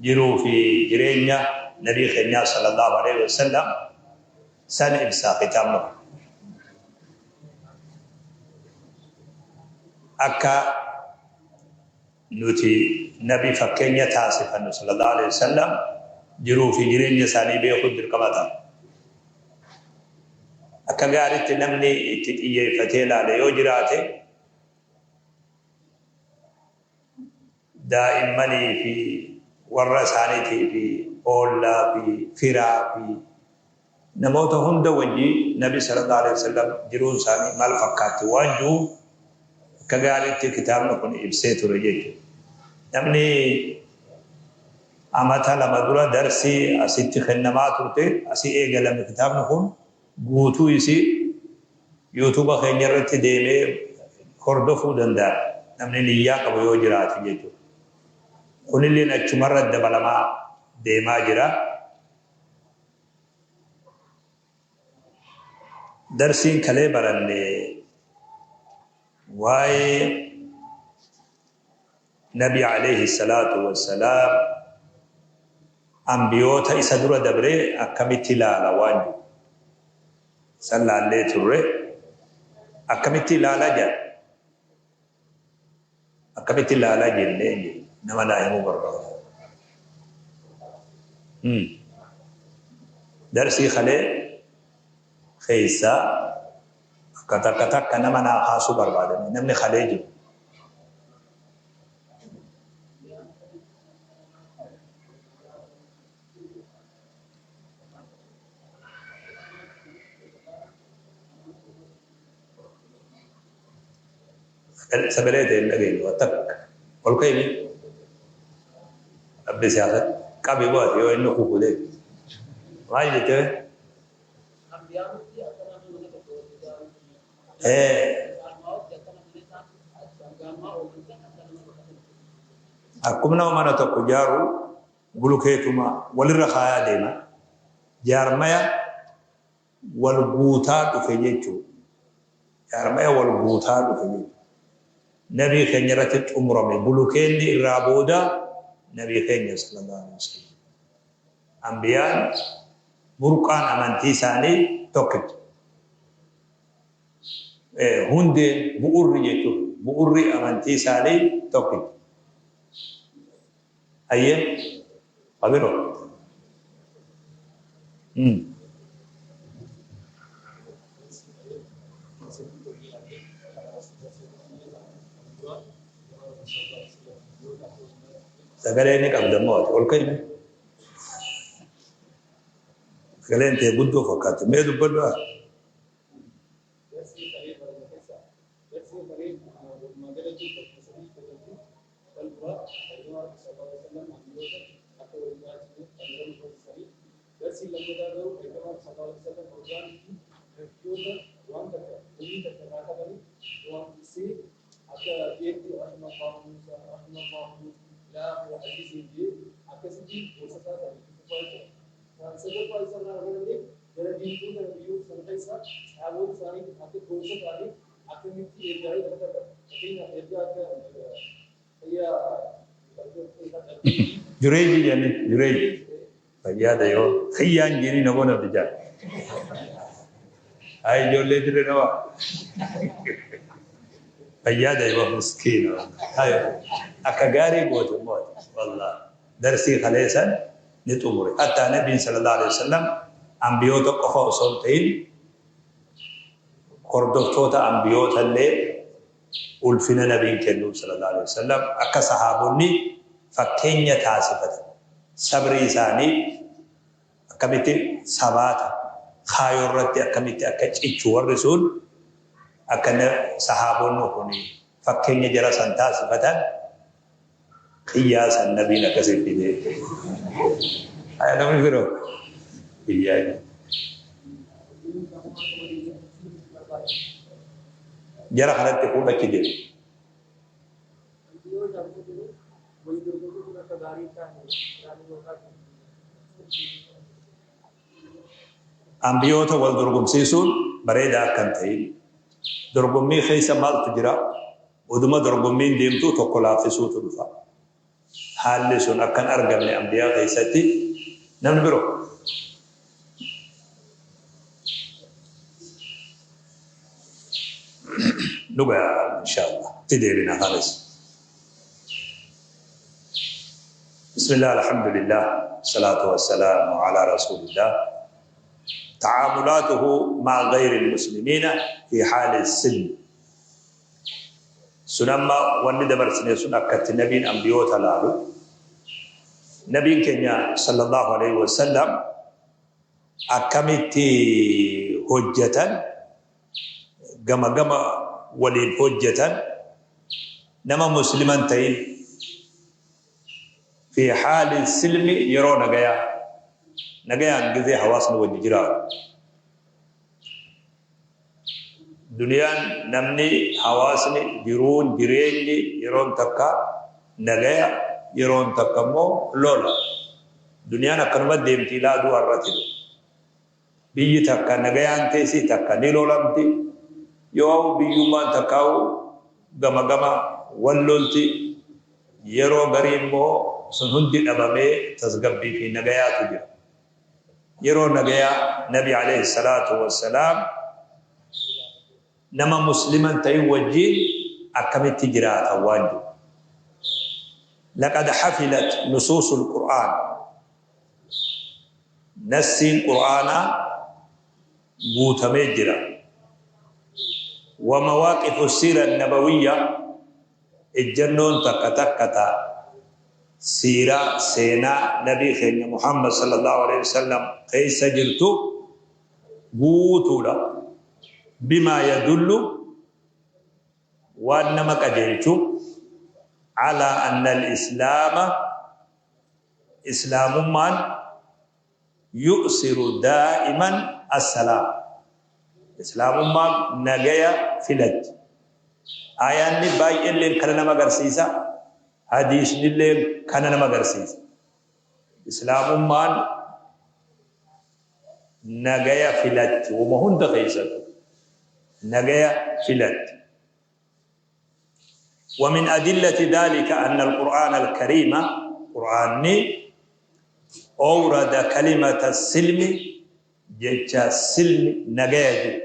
Jiruu fi jireenya nabii keenyaa sallallahu alaihi wasallam san ibsa kitaabni kun. Akka nuti nabi fakkeenya taasifannu sallallahu alaihi wasallam jiruu fi jireenya isaanii beekuun dirqama ta'a. Akka gaaritti namni itti xiyyeeffatee ilaale yoo jiraate, daa'immanii fi warra isaaniitii fi oollaa fi firaa fi namoota hunda wajji Nabi sallallahu alaihi wasallam jiruun isaanii maal fakkaatti waan jiru akka gaariitti kitaabni kun ibsee ture jechuudha. Namni amata 2 dura darsii asitti kennamaa turte, asii eegalame kitaabni kun guutuu isii YouTube keenya irratti deemee hordofuu danda'a namni niyyaa qabu yoo jiraate jechuudha. Kunilleen achumarra dabalamaa deemaa jira. Darsiin kalee baranne waa'ee Nabi aleyhi salaatu wassalaam anbiyoota isa dura dabre akkamitti ilaala waan jedhu san laallee turre. Akkamitti ilaala jedha, akkamitti ilaala jennee jedhe, nama naa himuu barbaada. Darsii kalee keessaa akka takka takka nama naa kaasuu barbaada, namni kalee jiru. Sagalee ta'e hin dhageenye waa takka. Ol ka'i mee. Rabbi siyaasa qabi bu'aati yoo inni kufu ta'e. Maal jettee? Akkuma nama mana tokko ijaaru bulukeetuma walirra kaayaa deema. Jaarmaya wal guutaa dhufe jechuudha. Jaarmaya wal guutaa dhufe jechuudha. Nabii keenya irratti xumurame bulukeenni irraa booda nabii keenya sallallahu alaihi wasallam. Anbiyaan burqaan amantii isaanii tokkicha. Hundeen, bu'urri jechuun, bu'urri amantii isaanii tokkicha. Hayyee, ka biroo. Sagalee ni qabda immoo ati, ol ka'i mee. Sagaleen tee guddoo fakkaatti. Mee dubbadhu haa. Darsii kalee baranne keessaa Darsii kalee walumaa galatti bakka sadii qoodamti. Kan duraa, Ergamaa Rabbii sallallaahu aleyhi wa sallam anbiyoota akka wal hin caalchifne kan irra nu barsiisanii. Darsiin lammataa garuu Ergamaa Rabbii sallallaahu aleyhi wa sallam hoggaanii fi nabiyyoota waan takka komii takka irraa qabanii duraan dursee akka jeetti Rahimallaahu Muusaa, Rahimallaahu Nuuh ilaa aakhiri hadiisiin jee akkasitti gorsa isaa san itti fufaa jechuudha. Kan sadaffaa isarraa baranne Jara diintuu tana biyyoota sana keessa sahaaboota isaaniitiif akka gorsa ta'aniif akkamitti ergaalee takka takka, fakkeenyaaf ergaa akka xiyya Jureeyji jedhani Jureeyji fayyaada yoo kiyyaan jedhini naboo namtichaa. Ay ijoollee dirre nawa fayyaada yoo miskiina hayo akka gaarii goote immoo wallah darsii kaleessan ni xumure. Hattaa Nabiin sallallaahu aleyhi wasallam anbiyoota qofa osoo hin ta'in hordoftoota anbiyootallee ulfina Nabiin kennuuf sallallaahu aleyhi wasallam, akka sahaabonni fakkeenya taasifatan, sabrii isaanii akkamitti sabaata kaayoo irratti akkamitti akka cichu warri sun, akka sahaabonni kun fakkeenya jara san taasifatan. Qiyyaasan nabiin akkasi fide. Haya, namni biroo? Qiyyaa. Jara kanatti kun achi deema. Anbiyoota wal dorgomsiisuun bareedaa akka hin ta'in. Dorgommii keessa maaltu jira? Oduma dorgommiin deemtuu tokko laaffisuutu dhufa. Haalli sun akka hin argamne anbiyaa keessatti. Namni biroo. Dhuga inshallah. Itti deebina kanas. Bismillah alhamdulillah salaatu wassalaamu ala rasulillah. Ta'amulaatuhu ma'a gayri almuslimiina fi haali silm. Sun amma wanni dabarsine sun akkatti nabiin anbiyoota laalu. Nabiin keenya sallallahu alaihi wasallam akkamitti hojjatan, gama gama waliin hojjatan nama muslima hin ta'in fi haali silmi, yeroo nagayaa, nagayaan gizee hawaasni wajji jiraatu. Duniyaan, namni, hawaasni, jiruun, jireenyi yeroon takka nagaya, yeroon takka immoo lola. Duniyaan akkanuma deemti ilaa du'a irratti. Biyyi takka nagayaan teessi, takka ni lolamti. Yoo biyyummaan takkaa'u gama gama wal lolti. Yeroo garii immoo sun hundi dhabamee tasgabbii fi nagayaatu jira. Yeroo nagayaa Nabi alayhi salaatu wassalaam nama muslima hin ta'in wajjiin akkamitti jiraatan waan jiru. Laqad hafilat nusuusul Qur'aan, nassiin Qur'aanaa guutamee jira. Wa mawaaqifu siira nabawiyya, ejjannoon takka takka ta siiraa, seenaa, Nabii keenya Muhammad sallallaahu aleyhi wa sallam keessa jirtu guutuudha. Bimaa yadullu, waan nama qajeelchu, alaa anna al-islaama, islaamummaan, yu'siru daa'iman as-salaam. Islaamummaan nagaya filatti. Aayaanni baay'eelleen kana nama agarsiisa, hadiisnilleen kana nama agarsiisa. Islaamummaan nagaya filatti, woma hunda keessattu nagaya filatti. ومن أدلة ذلك أن القرآن الكريم، قرآني، أورد كلمة السلم، jecha silmi, nagaya jedhu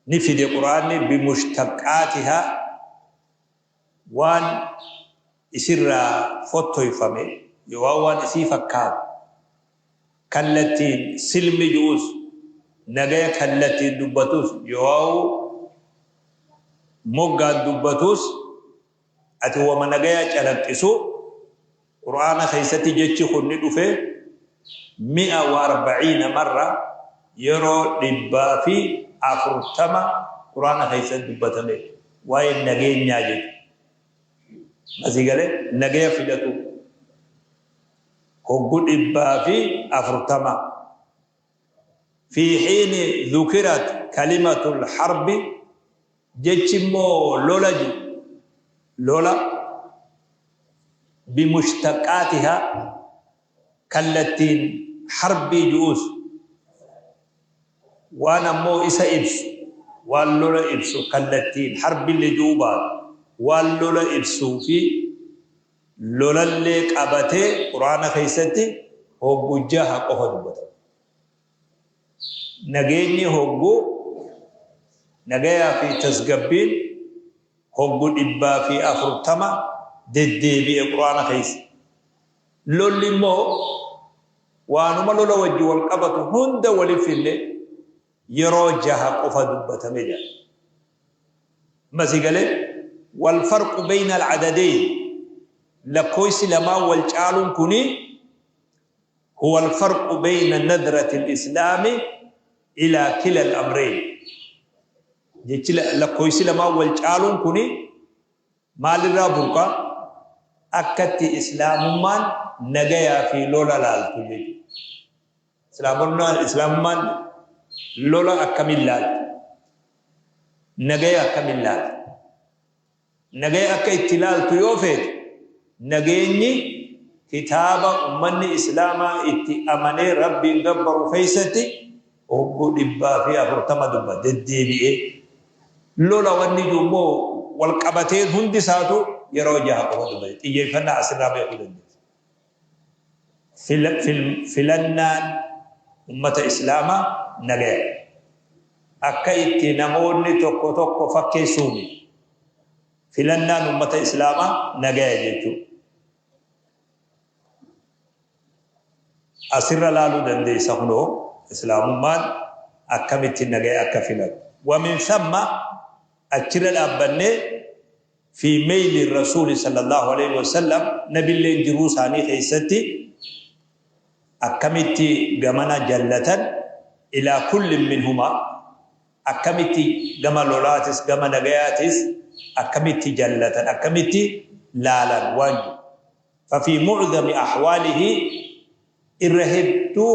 ni fide Qur'aanni, بمشتقاتها، waan isirraa fottoyfame yookaan waan isii fakkaatu. Kallattiin silmi ju'us, nagaya kallattiin dubbatus yookaan moggaan dubbatus, ati wama nagaya calaqqisu Qur'aana keessatti jechi kun ni dhufe 140 marra, yeroo 140 Qur'aana keessatti dubbatame waa'ee nageenyaa jechuudha. Asii galee nagaya filatu hoggu 140. في حين ذكرت كلمة الحرب، jechi immoo lola jiru, lola بمشتقاتها، kallattiin harbii ju'us, waan ammoo isa ibsu, waan lola ibsu, kallattiin harbillee ju'uu baatu, waan lola ibsuu fi lolallee qabatee Quraana keessatti hoggu jaha qofa dubbatama. Nageenyi hoggu nagayaa fi tasgabbiin hoggu 140 deddeebi'e Quraana keessa. Lolli immoo waanuma lola wajji wal qabatu hunda waliin finne yeroo jaha qofa dubbatame jedha. Masii galee والفرق بين العددين، lakkoofsi lamaan wal caaluun kuni، هو الفرق بين نظرة الإسلام إلى كلا الأمرين. Jechi lakkoofsi lamaan wal caaluun kuni maalirraa burqa? Akkatti islaamummaan nagayaa fi lola laaltu jechuudha. Islaamummaan lola akkamiin laalti? Nagaya akkamiin laalti? Nagaya akka itti laaltu yoo feete, nageenyi kitaaba ummanni islaamaa itti amanee Rabbiin gabbaru keessatti hogguu 140 dubba deddeebi'ee. Lola wanni jiru immoo wal qabatee hundi isaatu yeroo jaha qofa dubbate. Xiyyeeffannaa asirraa beekuu dandeessa. Filannaan ummata Islaamaa nagaya. Akka itti namoonni tokko tokko fakkeessuu miti. Filannaan ummata Islaamaa nagaya jechuudha. Asirra laaluu dandeessa kunoo Islaamummaan akkamitti nagaya akka filatu. Wa min thamma achirra dhaabbannee fi meyli rasuuli sallallahu aleyhi wa sallam nabilleen jiruu isaanii keessatti akkamitti gamana jallatan ilaa kullin minhumaa akkamitti gama lolaatis gama nagayaatis akkamitti jallatan akkamitti laalan waan jiru. Fafii mu'zami ahwaalihi irra hedduu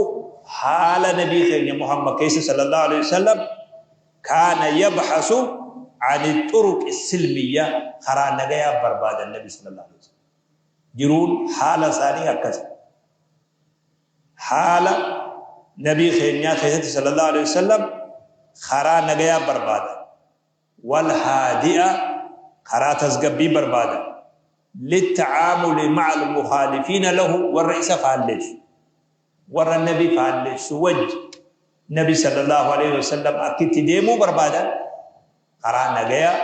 haala nabii keenya Muhammad keessa sallallahu aleyhi wa sallam kaana yabhasu ani xuruqi silmiyya karaa nagayaa barbaadan nabi sallallahu aleyhi wa sallam. Jiruun haala isaanii akkasi. Haala nabii keenyaa keessatti sallallahu aleyhi wa sallam karaa nagayaa barbaadan. Wal haadi'a karaa tasgabbii barbaadan. Litta'aamuli ma'al mukhaalifiina lahu warra isa faallessu. Warra nabi faallessu wajji nabi sallallahu aleyhi wa sallam akkitti deemuu barbaadan karaa nagayaa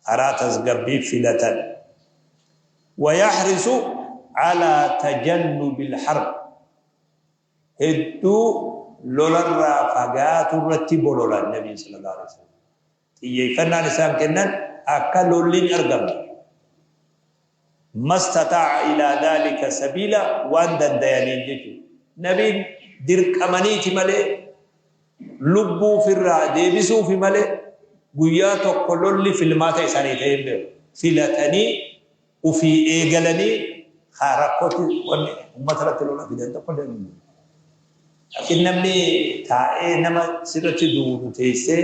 karaa tasgabbii filatan. Wa yahrisu alaa tajannubil harb hedduu lolarraa fagaaturratti bololan nabiin sallallahu aleyhi wa sallam. Xiyyeeffannaan isaan kennan akka lolli hin argamne. Mastataa'a ilaa dhaalika sabiila waan dandayaniin jechuudha. Nabiin dirqamaniiti malee lubbuu ofirraa deebisuufi malee guyyaa tokko lolli filmaata isaanii ta'ee hin beeku. Filatanii ufii eegalanii haa rakkootti wanni ummata irratti lola fidan tokko illee hin jiru. Laakiin namni taa'ee nama sirratti duulu teessee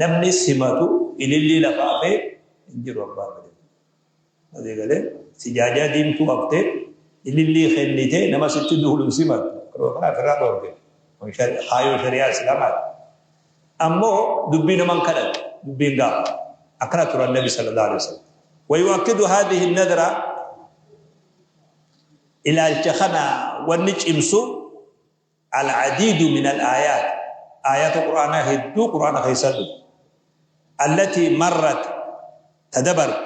namni simatu ilillii lafa hafee hin jiru abbaan fedhe. Asii galee sijaajaa diimtuu haftee ilillii kennitee nama sitti duulu hin simattu. Kana ofirraa dhoorge. Kun kaayoo shari'aa Islaamaati. Ammoo dubbii nama hin kadhatu, dubbii hin gaafatu. Akkana turan Nabi sallallahu alaihi wasallam. Wayu'akkidu haadhihi nadra ilaalcha kana wanni cimsu al-adiidu min al-aayaat aayata qur'aanaa hedduu qur'aana keessa dhufu allatii marrat tadabart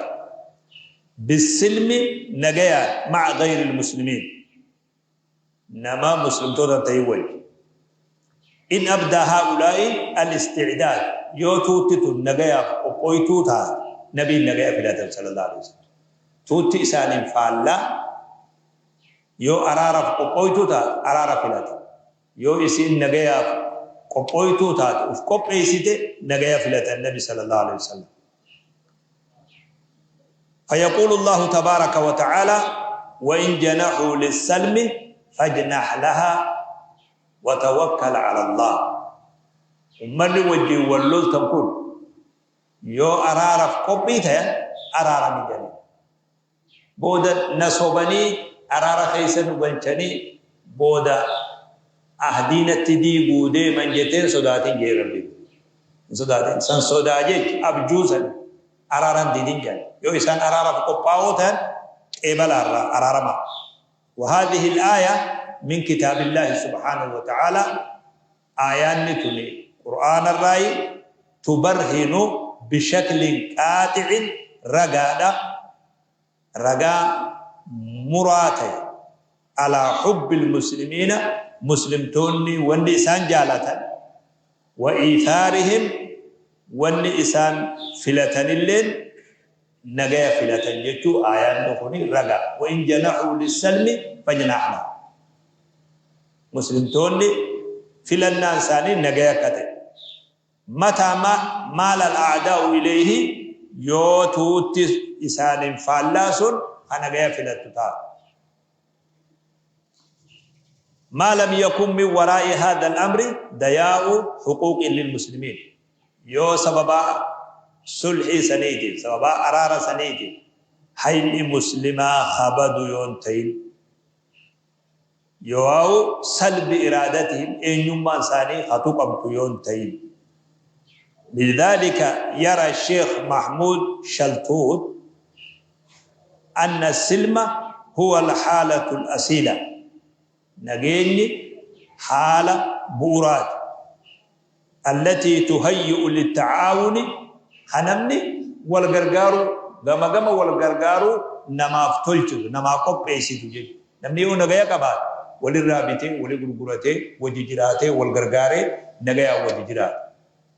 bisilmi nagayaan ma'a gayri muslimiin nama muslimtoota hin ta'in wajji in abdaa haa'ulaa'i al-isticdaad yoo tuutti tun nagayaaf qophooytuu taate nabiin nagaya filatan sallallahu alaihi wasallam tuutti isaaniin faallaa yoo araaraf qophooytuu taate araara filata yoo isiin nagayaaf qophooytuu taate uf qopheeysite nagaya filatan nabi sallallahu alaihi wasallam. فيقول الله تبارك وتعالى وإن جنحوا للسلم فاجنح لها وتوكل على الله ummanni wajjin wal loltan kun yoo araaraf qophii tayan araarami jedhaniin. Booda na sobanii araara keessa nu galchanii booda ahdii natti diiguu deeman jettee hin sodaatin jee Rabbiin. Hin sodaatin. San sodaa jechi abjuu san araara hin didin jedhan. Yoo isaan araaraf qophaa'oo tayan qeebalaa irraa araaramaa. Wa haadhihi al-aaya min kitaabillaahi subhaanahu wa ta'aalaa Aayaanni tuni Qur'aana irraayi tubarhinu bishaklin qaaxicin ragaadha ragaa muraa ta'e alaa hubbil muslimiina muslimtoonni wanni isaan jaalatan wa iithaarihim wanni isaan filatanilleen nagaya filatan jechuu aayaanni kuni ragaa wa in janahuu lissalmi fajnah lahaa Muslimtoonni filannaan isaanii nagaya akka ta'e. Mataa ma maala al-a'daa'u ilayhi yoo tuutti isaaniin faallaa sun ka nagaya filattu taate. Maa lam yakun min waraa'i haadha al-amri dayaa'u huquuqin lil-muslimiin yoo sababaa sulhii saniitiin, sababaa araara saniitiin hayni muslimaa ka badu yoo hin ta'in. Yooawu salbi iraadatihim eenyummaan isaanii ka tuqamtu yoo hin ta'in. Lidhaalika yara Sheekh Mahmuud Shaltuut Anna silma huwa al-haalatu al-asiila. Nageenyi haala bu'uraati. Allatii tuhayyi'u litta'aawuni ka namni wal gargaaruu, gama gama wal gargaaruu namaaf tolchitu, namaa qopheessitu jechuudha. Namni yoo nagaya qabaate walirraa bitee, wali gurguratee, wajji jiraatee, wal gargaaree nagayaan wajji jiraata.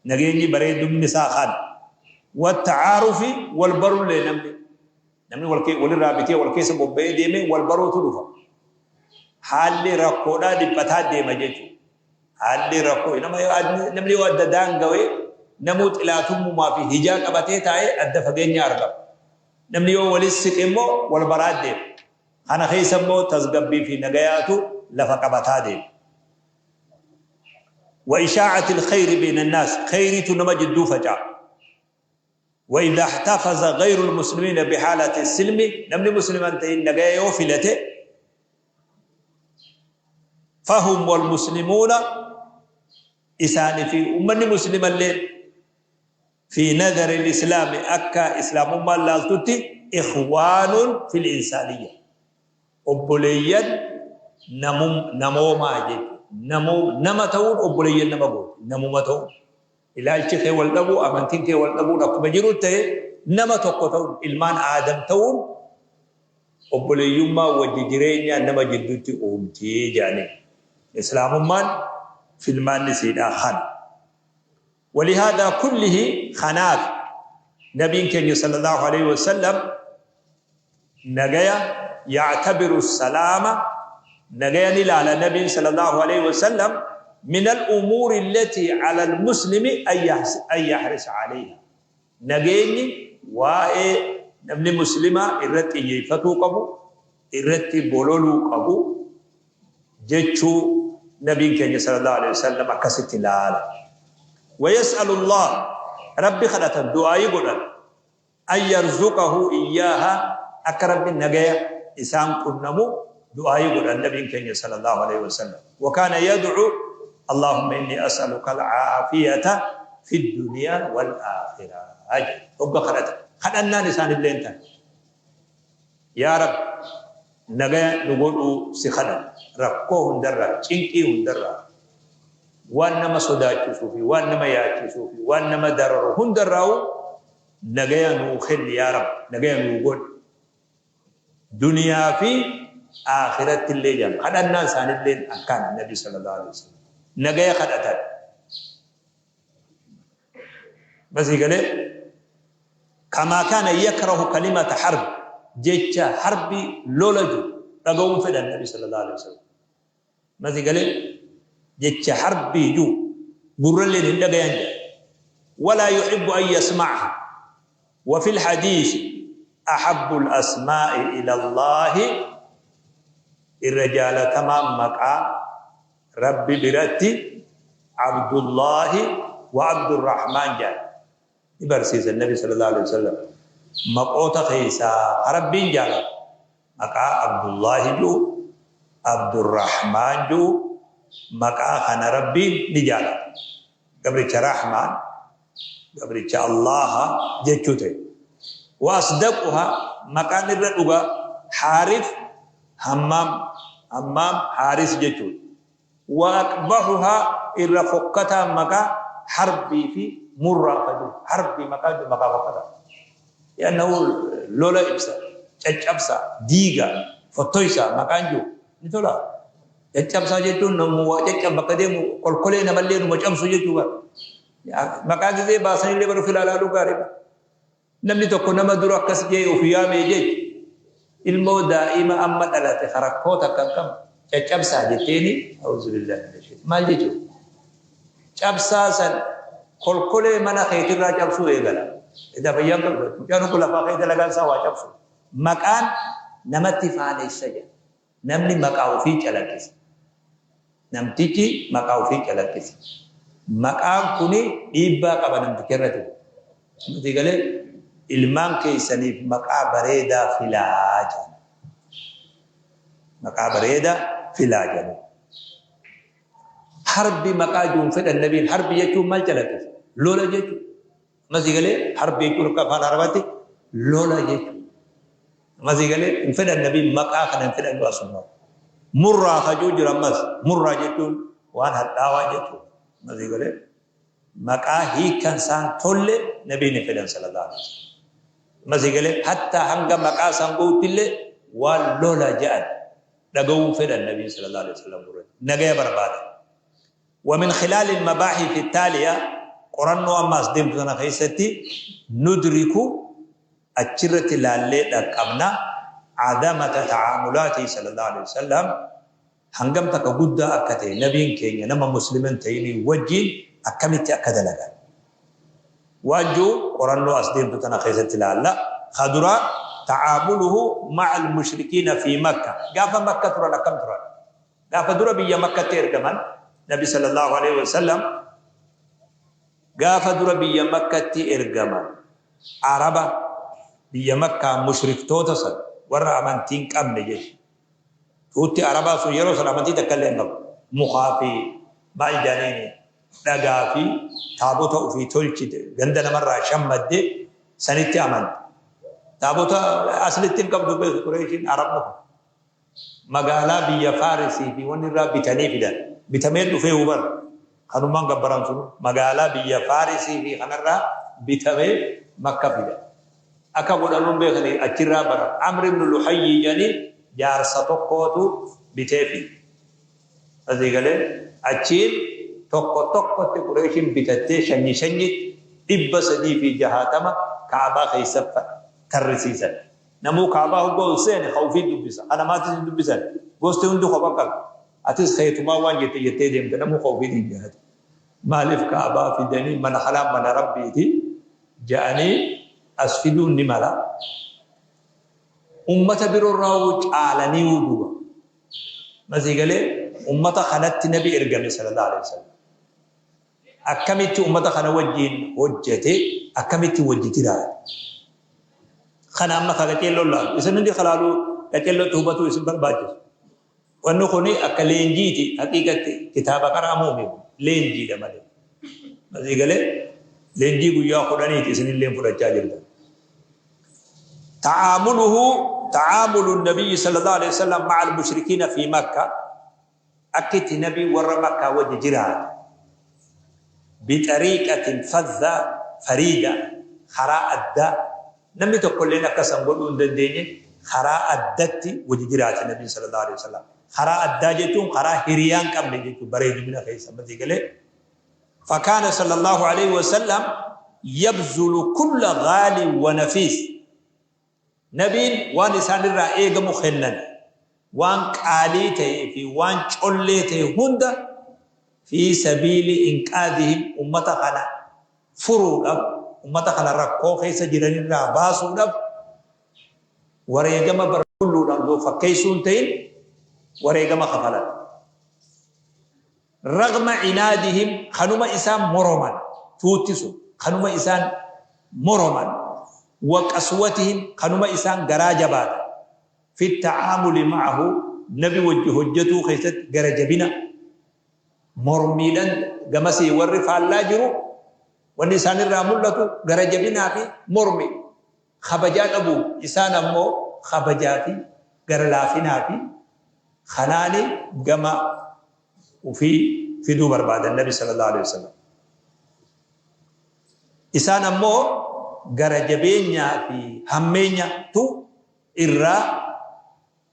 Nageenyi bareedumni isaa kana. Watta'aarufi wal barullee namni. Namni walirraa bitee wal keessa bobba'ee deemee wal baruutu dhufa. Haalli rakkoodhaa dhiphataa deema jechuudha. Haalli rakkoo namni yoo adda daangawe namuu xilaatummumaa fi hijaa qabatee taa'ee adda fageenya argama. Namni yoo walis siqe immoo wal baraa deema. Kana keessa immoo tasgabbii fi nagayaatu lafa qabataa deema. Wa ishaa'atil khayri bayna naas khayriitu nama jidduu faca'a. وإذا احتفظ غير المسلمين بحالة السلم نمني مسلما تهين نغايا يو فلته فهم والمسلمون إساني في أمني مسلما الليل في نظر الإسلام أكا إسلام ما لالتوتي إخوان في الإنسانية obboleeyyan namoomaa jechuudha. Nama ta'uun obboleeyyan nama gooti. Namuma ta'uun. Ilaalchi kee wal dhabuu, amantiin kee wal dhabuun akkuma jiru ta'e nama tokko ta'uun ilmaan Aadam ta'uun obboleeyyummaa wajji jireenya nama jidduutti uumti jedhanii. Islaamummaan filmaanni siidhaa kana. Walihaadhaa kullihi kanaaf nabiin keenya sallallahu alaihi wasallam nagaya ya'tabiru salaama nagaya ni laala nabiin sallallahu alaihi wasallam min al-umuuri allati ala al-muslimi an yahrisa alayha. Nageenyi waa'ee namni muslimaa irratti xiyyeeffatuu qabu, irratti bololuu qabu jechuu nabiin keenya sallallahu alaihi wasallam akkasitti laala. Wa yas'alu Allah rabbi kadhatan du'aayii godhan an yarzuqahu iyyaaha akka rabbi nagaya isaan qunnamu du'aayii godhan nabiin keenya sallallahu alaihi wasallam. Wa kaana yad'u Allahumma inni as'aluka al-aafiyata fi dunya wal aakhirah. Hogga kadhata. Kadhannaan isaanillee tan. Yaa Rabbi nagaya nu godhuu si kadhan. Rakkoo hundarraa, cinqii hundarraa, waan nama sodaachisuu fi waan nama yaachisuu fi waan nama dararu hundarraa nagaya nuu kenni yaa Rabbi, nagaya nuu godhi. Duniyaa fi akhiratti illee jedhama. Kadhannaan isaanillee akkaan Nabi sallallahu alaihi wasallam. Nagaya kadhatan. Basii galee kamaa kaana yakrahu kalimata harb jecha harbi lola jiru dhaga'uun fedhan Nabi sallallahu alaihi wasallam. Masii galee jecha harbii jiru gurralleen hin dhagayan jedha. Walaa yuhibbu an yasma'aha. وفي الحديث أحب الأسماء إلى الله الرجال تمام مقا ربي برتي عبد الله وعبد الرحمن جاء برسيس النبي صلى الله عليه وسلم مقوتا خيسا ربين جاء مقا عبد الله جو عبد الرحمن جو مقا خنا ربي نجالا قبل رحمن gabricha Allaha jechuu ta'e. Wa asdaquha maqaan irra dhugaa Haarif Hammaam Hammaam Haaris jechuudha. Wa aqbahuha irra fokkataan maqaa Harbii fi Murraa ka jiru. Harbii maqaa jiru maqaa fokkataa. Li'annahu lola ibsa, caccabsa, diiga, fottoysa maqaan jiru ni tola. Caccabsaa jechuun namuu waa caccab bakka deemu kolkolee namallee numa cabsu jechuu bara. Maqaa gizee baasanillee bara of ilaalaaluu gaariidha. Namni tokko nama dura akkas jee of yaamee jechi ilmoo daa'ima amma dhalate rakkoo takka hin qabne caccabsaa jetteeni a'uuzu billaahi mina shaytaan maal jechuudha? Cabsaa san kolkolee mana keetirraa cabsuu eegala. Edaa fayyaan qabdu mucaan kun lafaa kee dalagaan isaa waa cabsu. Maqaan namatti faalessa jedha. Namni maqaa ofii calaqqisa. Namtichi maqaa ofii calaqqisa. Maqaan kuni dhiibbaa qaba namticha irratti. Nuti galee ilmaan keessaniif maqaa bareedaa filaa jedhan. Maqaa bareedaa filaa jedhan. Harbi maqaa jiruun fedhan nabiin harbi jechuun maal calaqqisa? Lola jechuudha. Ammas galee harbi jechuun akka afaan Arabaatti lola jechuudha. Amma sii galee hin fedhan nabiin maqaa kana hin fedhan asuma. Murraa kajuu jira ammas. Murraa jechuun waan hadhaawaa jechuudha. Amma sii galee maqaa hiikan isaan tolle nabiin hin fedhan sallallahu alaihi wasallam. Amma sii galee hatta hanga maqaa isaan ga'utti waan lola jedhan dhaga'uu fedhan nabiin sallallahu alaihi wasallam gurratti. Nagaya barbaada. ومن خلال المباحث التالية qorannoo ammaas deemtu tana keessatti ندرك achirratti laallee dhaqqabna عظمة تعاملاته صلى الله عليه وسلم hangam takka guddaa akka ta'e nabiin keenya nama musliman ta'inii wajjin akkamitti akka dalagan. Waajjuu qorannoo as deemtu tana keessatti laalla. Kadura تعامله مع المشركين في مكة. Gaafa Makka turan akkam turan? Gaafa dura biyya Makkatti ergaman Nabi صلى الله عليه وسلم gaafa dura biyya Makkatti ergaman Araba biyya Makkaa mushriktoota san warra amantii hin qabne jechuudha. Tuutti Arabaa sun yeroo san amantii takka illee hin qabu. Mukaa fi maal jedhaniini dhagaa fi taabota ofii tolchite ganda namarraa shammadde sanitti amanti. Taabota aslitti hin qabdu beeku Qureeshiin Arabni kun. Magaalaa biyya Faarisii fi wanni irraa bitanii fidan. Bitamee dhufee hubar. Kanumaan gabbaran sun magaalaa biyya Faarisii fi kanarraa bitamee Makka fidan. Akka godhanuun beekanii achirraa bara. Amr ibn Luhayyi jedhanii jaarsa tokkootu bitee fide. Asii galee achiin tokko tokkotti Qureeshiin bitattee shanyi shanyitti 360 Kaabaa keessa tarrisiisan. Namuu Kaabaa hoggaa ol seene ka ofii dubbisa. Kana maatis hin dubbisan. Gosti hundi kopha qabdi. Atis keetumaa waan jette jettee deemte namuu ka ofiitiin jaalate. Maaliif Kaabaa fidanii mana kanaan mana Rabbiiti jedhanii as fiduun ni mala. Ummata biroorraa caalanii duuba. Masii galee ummata kanatti nabi ergame صلى الله عليه وسلم. Akkamitti ummata kana wajjin hojjete, akkamitti wajji jiraate? Kana amma ka qaceelloon laalu. Isin hundi kalaaluu qaceellootti hubatu isin barbaachisu. Wanni kuni akka leenjiiti haqiiqatti kitaaba qara'amuu miti. Leenjiidha malee. Masii galee leenjii guyyaa 10ti isinillee fudhachaa jirtan. تعامله تعامل النبي صلى الله عليه وسلم مع المشركين في مكة أكت نبي ور مكة وجه جرات بطريقة فذة فريدة خراء الداء نمي تقول لنا كسم قولون دنديني خراء الدت وجه جرات النبي صلى الله عليه وسلم. خراء الداء جتون خراء هريان كم جتون بريد من خيسة فكان صلى الله عليه وسلم يبذل كل غالي ونفيس. Nabiin waan isaan irraa eegamu kennan, waan qaalii ta'ee fi waan collee ta'e hunda في سبيل إنقاذهم ummata kana furuudhaaf, ummata kana rakkoo keessa jiranirraa baasuudhaaf wareegama barkulluudhaan yoo fakkeessuu hin ta'in wareegama kafalan. رغم عنادهم kanuma isaan moroman tuuttisu kanuma isaan moroman وقسوتهم kanuma isaan garaa jabaatan في التعامل معه nabi wajji hojjetuu keessatti gara jabina mormiidhaan gamasii warri faallaa jiru wanni isaan irraa mul'atu gara jabinaa fi mormi kabajaa dhabu isaan ammoo kabajaa fi gara laafinaa fi kanaani gama ufii fiduu barbaadan nabi صلى الله عليه وسلم. Isaan ammoo gara jabeenyaa fi hammeenyatu irraa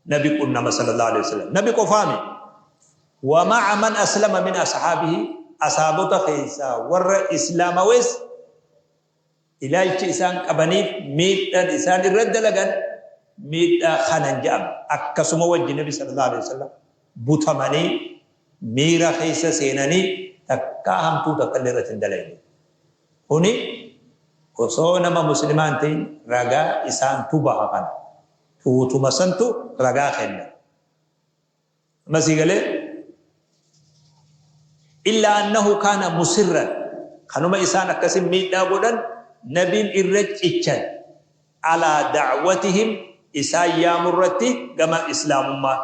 nabi qunnama صلى الله عليه وسلم. Nabi qofaami. ومع من أسلم من أصحابه asaabota keessaa warra islaamawes ilaalchi isaan qabaniif miidhaan isaan irra dalagan miidhaa kanan jedhama. Akkasuma wajji nabi صلى الله عليه وسلم butamanii miira keessa seenanii takkaa hamtuu takka illee irratti hin dalayne. Kuni osoo nama muslimaa hin ta'in ragaa isaantu baha kana. Tuutuma santu ragaa kenna. Masii galee إلا أنه كان مصرا kanuma isaan akkasin miidhaa godhan nabiin irra cichan على دعوتهم isaan yaamurratti gama islaamummaa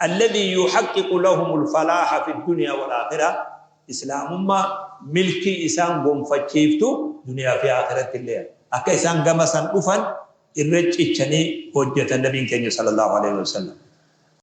الذي يحقق لهم الفلاح في الدنيا والآخرة islaamummaa milkii isaan gonfachiiftu duniyaa fi aakiratti illee akka isaan gama san dhufan Irra cichanii hojjetan nabiin keenya sallallahu alaihi wasallam.